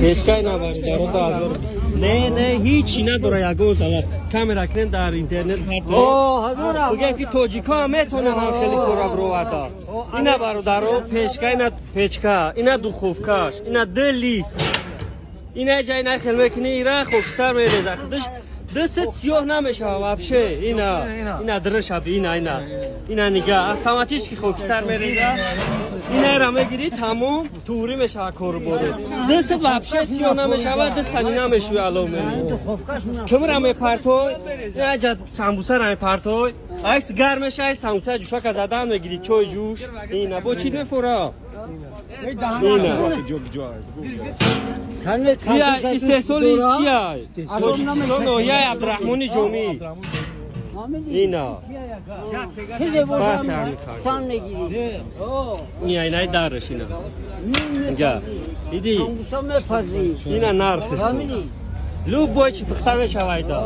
Печкай на, бародаро, 2020. Не, ҳичи надора, ягон залал. Камера кунен, дар интернет партоед. Бигем, ки тоҷикҳо ҳам метавонанд ҳам хеле кора бироварда. Ина, бародаро, печка, ина печка, ина духовкаш, ина д лист. Ина ҷа ина хел мекунӣ, ира хокистар мереза. Худаш дастат сиёҳ намешава вообще. Ина, ина дырышаби, ина, ина. Ина нига, автоматически хокистар мереза. Ина мегирӣ, тамом, туғрӣ мешава кору боре. Дастат вообще сиёҳ намешава, дастани намешӯи алов мери. Кимра мепартой, ина ҷа самбусара мепартой. Айс гарм меша, ай самбуса ҷӯшака задан мегирӣ, чой ҷӯш. Ина бо чӣ мефора? Ина. Ия истеҳсоли чия? Тоҷикистон, ноҳияи Абдураҳмони Ҷомӣ. Ина. Бас ҳамин. Ина, инаи дараш, ина. Инҷа. Диди? Ина нархш. Любой чи пухта мешавайда.